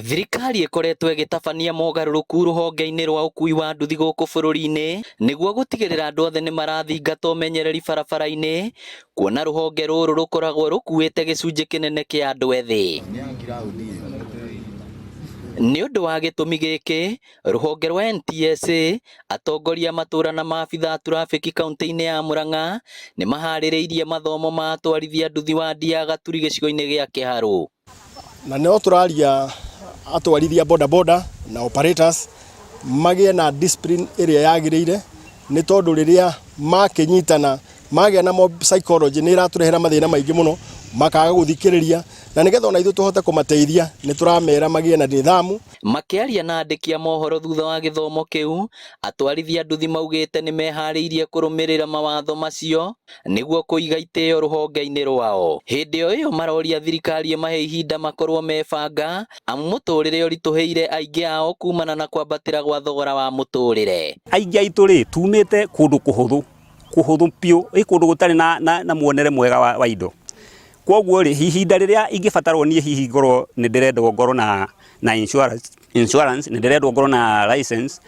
Thirikari ĩkoretwo ĩgĩtabania mogarũrũku rũhonge-inĩ rwa ũkui wa nduthi gũkũ bũrũri-inĩ nĩguo gũtigĩrĩra andũ othe nĩ marathingata ũmenyereri barabara-inĩ, kuona rũhonge rũrũ rũkoragwo rũkuĩte gĩcunjĩ kĩnene kĩa andũ ethĩ. Nĩ ũndũ wa gĩtũmi gĩkĩ, rũhonge rwa NTSA, atongoria a matũra na maabitha a turabĩki kaunti-inĩ ya Murang'a nĩ maharĩrĩirie mathomo ma atwarithia nduthi wa ndia Gaturi gĩcigo-inĩ gĩa Kĩharũ. Na no tũraria atwarithia boda boda na operators magĩe na discipline ĩrĩa yagĩrĩire, nĩ tondũ rĩrĩa makĩnyitana magĩa na mob psychology nĩ ĩratũrehera mathĩna maingĩ mũno, makaga gũthikĩrĩria, na nĩgetha ona ithuĩ tũhote kũmateithia nĩ tũramera magĩe na nidhamu. Makĩaria na andĩki a mohoro thutha wa gĩthomo kĩu, atwarithia nduthi maugĩte nĩ meharĩirie kũrũmĩrĩra mawatho macio nĩguo kũiga itĩo rũhonge-inĩ rwao. Hĩndĩ o ĩyo maroria thirikari ĩmahe ihinda makorwo mebanga, amu mũtũrĩre ũritũhĩire aingĩ ao kumana na kwambatĩra gwa thogora wa mũtũrĩre. Aingĩ aitũ rĩ, tumĩte kũndũ kũhũthũ, kũhũthũ biũ, ĩ kũndũ gũtarĩ na muonere mwega wa indo. Kwoguo rĩ, ihinda rĩrĩa ingĩbatarwo niĩ hihi ngorwo nĩ ndĩrendwo ngorwo na insurance, nĩ ndĩrendwo ngorwo na license,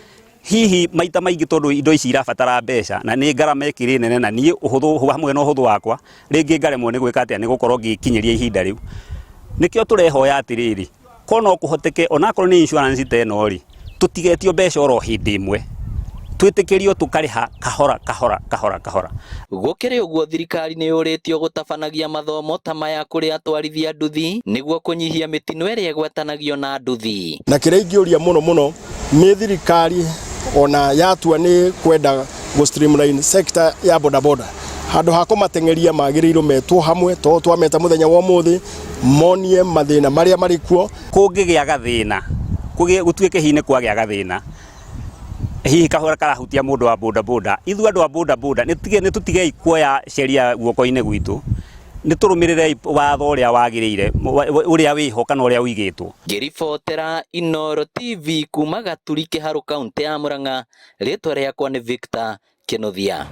hihi maita maingĩ tondũ indo ici irabatara mbeca na nĩ ngarama ĩkĩrĩ nene, na niĩ ũhũthũ hamwe na ũhũthũ wakwa rĩngĩ ngaremwo nĩ gwĩka atĩa, nĩ gũkorwo ngĩkinyĩria ihinda rĩu. Nĩkĩo tũrehoya atĩrĩrĩ, ko no kũhoteke onakorwo nĩ insurance ta ĩno rĩ, tũtigetio mbeca oro hĩndĩ ĩmwe, twĩtĩkĩrio tũkarĩha kahora kahora kahora kahora. Gũkĩrĩ ũguo, thirikari nĩ yũrĩtio gũtabanagia mathomo ta maya kũrĩ atwarithia nduthi nĩguo kũnyihia mĩtino ĩrĩa ĩgwatanagio na nduthi. Na kĩrĩa ingĩũria mũno mũno nĩ thirikari, ona yatua nĩ kwenda gũ streamline sector ya boda boda, handũ ha kũmateng'eria magĩrĩirwo metwo hamwe, to twameta mũthenya wa ũmũthĩ monie mathĩna marĩa marĩ kuo. Kũngĩgĩa gathĩna, gũtuĩke hihi nĩ kwagĩa gathĩna, hihi kahora karahutia mũndũ wa boda boda, ithuĩ andũ a boda boda nĩ tũtigei kuoya sheria guoko-inĩ gwitũ, nĩ tũrũmĩrĩrei watho ũrĩa wagĩrĩire, ũrĩa wĩho kana ũrĩa ũigĩtwo. Ngĩribotera Inooro TV kuma Gaturi Kĩharũ, kaunti ya Murang'a, rĩtwa rĩakwa nĩ Victor Kĩnuthia.